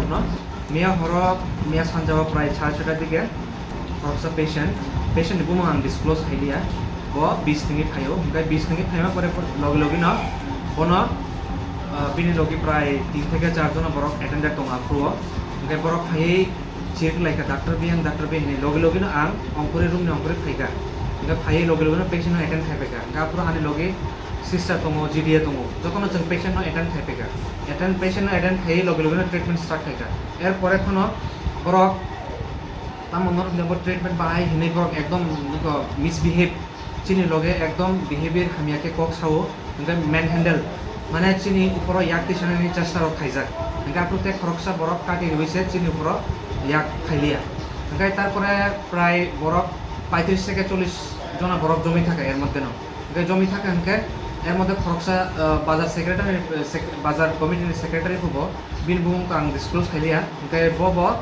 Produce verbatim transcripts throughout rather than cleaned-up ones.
No, miya horo, miya sanjao prai sare sota dike khoroksa patient, patient ni bumung ang disclose khailiya. Bo bis nungwi phaio, hwnkhe bis nungwi phaima pore logi logi no bono, ah, bini logi prai tin theke char jona borok attendant tongo aphuru o. Hwnkhe borok phaiwi chirikhlaikha, "Doctor biyang, doctor biyang," hinwi logi logi no ang ongkhorwi room ni ongkhorwi phaikha. Hwnkhe phaiwi logi logi no patient no attend khai phaikha. Hwnkhe aphuru ani logi sister tongo, G D A tongo, jotono chwng patient no attend khai phaikha. Attend, patient no attend khaiwi logi logi no treatment start khaikha. Er pore phano borok tamo norok ni bo treatment bahai hinwi borok ekdom nokho misbehave, chini loge ekdom behavior hamya khe kok sao, hwnkhe manhandle, mane chini uporo yak tisanani chesta rok khaijak. Hwnkhe aphuru tei khoroksa borok kati rwui se chini uporo yak khailiya. Hwnkhe tarpore prai borok paitris theke chollish jona borok jomwi thaka er moddhe no. Hwnkhe jomwi thaka hwnkhe, er moddhe khoroksa, ah, bazar secretary, eh, sec-, bazar committee ni secretary phubo bini bumung ang disclose khailiya. Hwnkhe bo bo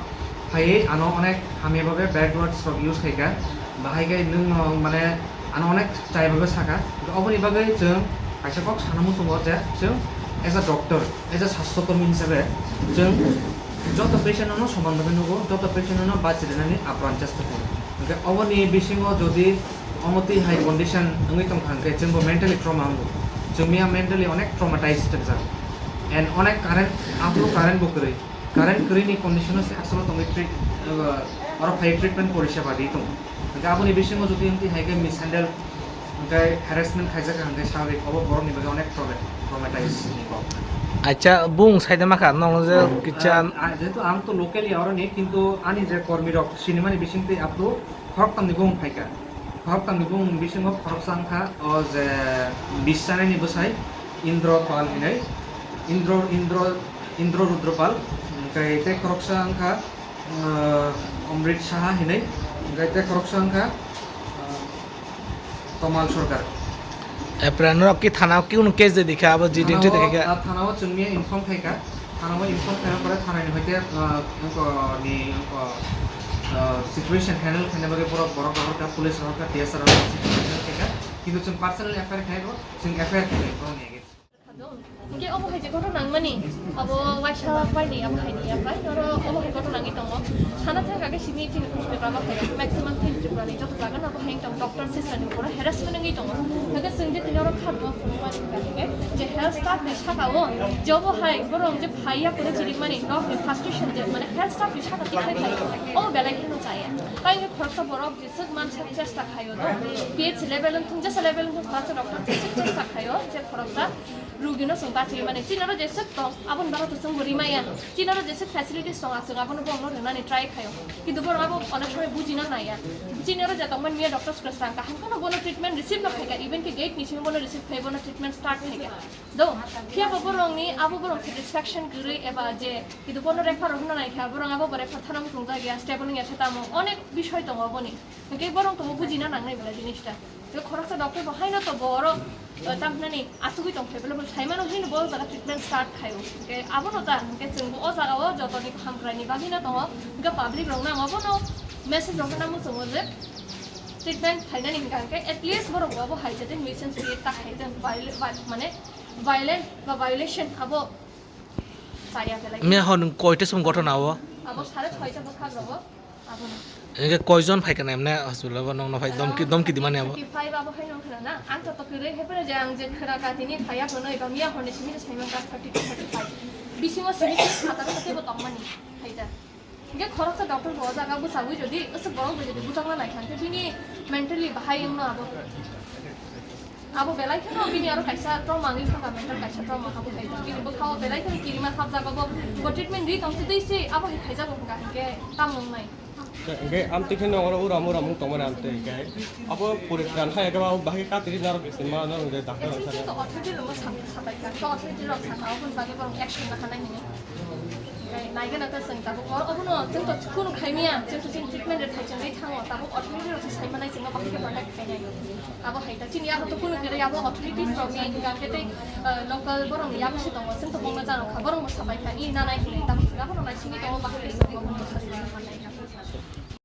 phaiwi ano onek hamya bagwi bad words rok use khaikha. Bahai khe nwng no mane ano onek chaya bagwi sakha. Hwnkhe oboni bagwi chwng kaisa kok sana muchungo je chwng as a doctor, as a sastho kormi hisabe chwng joto patient no soman bagwi nugo, joto patient no bachirinani apran chesta khaio. Hwnkhe oboni bisingo jodi omo twi hai condition wngwi tongkha hwnkhe chwngbo mentally trauma wngo. Chwng miya mentally onek traumatized wngjak. And onek current, aphuru current bo kwrwi. Current kwrwini condition-o se asolo tongwi treat-, uh, oro phai treatment porisa badi tongo. Hwnkhe aboni bisingo jodi wngtwi hai khe mishandle, hwnkhe harassment khaijak hwnkhe swabik obo borokni bagwi onek trauma-, traumatized ni kok. Acha, bung saida makha, nong je Ah, kicha ah, jehetu ang to locally oroni, kintu ani je kormi rok sinimani bisingtwi aphuru khoroktamni bumung phaikha. Khoroktamni bumung bisingo khoroksa wngkha o je bis chanani bwsai Indro Pal hinwi, Indro, Indro, Indro Rudra Pal, hwnkhe tei khoroksa wngkha, ah, Amrit Saha hinwi, hwnkhe tei khoroksa wngkha, ah, Tomal Sarkar. Apre norok ki thana o kunu case de dikha abo G D N T Thana o, dekha kha. Ah, thana o chwngni inform khaikha. Thana o inform khaina pore thana ni hoite, ah, wngko ni, wngko, ah, situation handle khaina bagwi borok, borok rohorkha, police rohorkha, T S R rohorkha, situation handle khaikha. Kintu chwng personal F I R khaio, chwng F I R khaikha borokni against. Hingke obo hai je ghotona nangmani, abo waisa paini, abo hai ni yaphai, oro obo hai ghotona nangwi tongo. Sana thang kake simi chini newspaper ma phai, maximum chini Tripura ni joto jaga no bo hai tong doctor sister ni upor harassment nangwi tongo. Hingke chwng je tini oro kha rwma phunukma ringkha hingke je health staff ni saka o, je obo hai borok je phai ya kore chirikmani, nok ni frustration je mane health staff ni saka tikhai phai, obo belai kheno chaya. Tai hingke khoroksa borok jeswk mansak chesta khaio no, P H C level wng thung, jesa level wng thung, khoroksa doctor jeswk chesta khaio, je khoroksa Rugino chwng bachwi mani, chini oro jeswk tong, aboni bagwi to chwngbo rimaya. Chini oro jeswk facilities tong, chwng abono borokno rwnani try khaio. Kintu borok abo onek somoi bujina naiya. Chini oro je tongmani miya doctors kwrwsang kaham kheno bono treatment receive no khaika, even khe gate ni simi bono receive khai, bono treatment start khaika. Do, phiya bo borokni abo borok satisfaction kwrwi eba je, kintu bono refer rw hwnna naikha, borok abo bo refer thana muchungjak ya, stable wngya khe tamo, onek bisoi tongo aboni. Hwnkhe borok tobo bujina nangnai belai jinista. Tei khoroksa doctor bo haino to bo oro, eh, tamhinani asugwi tongphai belai bo saimano hino bo o jaga treatment start khaio. Hwnkhe abono ta, hwnkhe chwng bo o jaga o jotoni hamkraini bagwino tongo. Hwnkhe public rokno ang obono message rok hwnna muchungo je treatment khainani hwnkha hwnkhe at least borok bo abo hai jate nuisance create ta khaitwng, viol-, vi-, mane violent ba violation abo chaya belai. Miya hor nwng koita song ghotona o? Abo sare soita bwkhak rogo. Abono. Hingke koijon phaikha na emne hospital o nongno phai domki, ah, domki dimani abo? Thirty five abo hai nong khna na. Ang to tokirwi hai phano je ang je khna ka tini phaiya hwnwi ba miya hwnwi simi je saimang ka thirty two, thirty five. Bisingo simi je phataro tebo tongmani. Hai da. Hingke khoroksa doctor bo o jaga bwsagwi jodi aswk borok bai jodi bwsakna nai kha, hingke bini mentally bahai wngno abo. Abo belai kheno bini aro kaisa trauma wngwi thangkha, mental kaisa trauma abo hai bini bwkhao belai kheno kirima hapjak, abo bo treatment ri tong twi se abo hai khaijago hwnkha, hwnkhe tamo wngnai. Hwnkhe amtwi kheno oro uram uram wng tongmani amtwi hwnkhe abo poritan hai khe abo bahai katiri narwk se ma narwk je doctor Actually, rok chwng to authority rokno sa-, sapai kha, to authority rok sakha, aboni bagwi borok action lahanai hwnwi. Hwnkhe naigana ta chwng tabuk oro, obono chwng to kunu khaimya, chwng to chini treatment rwthai chwngwi thango, tabuk authority rok se saimanai chwngno bahai khe protect khainai. Abo hai ta chini abo to kunu kwrwi, abo authorities rokni hwnkha hwnkhe tei, eh, local borokni yago se tongo, chwng to bongno jano kha, borok bo sapai kha, i nanai hwnwi tabuk chwng abono naisingwi tongo, bahai khe chwng bo hwnwi sapai kha.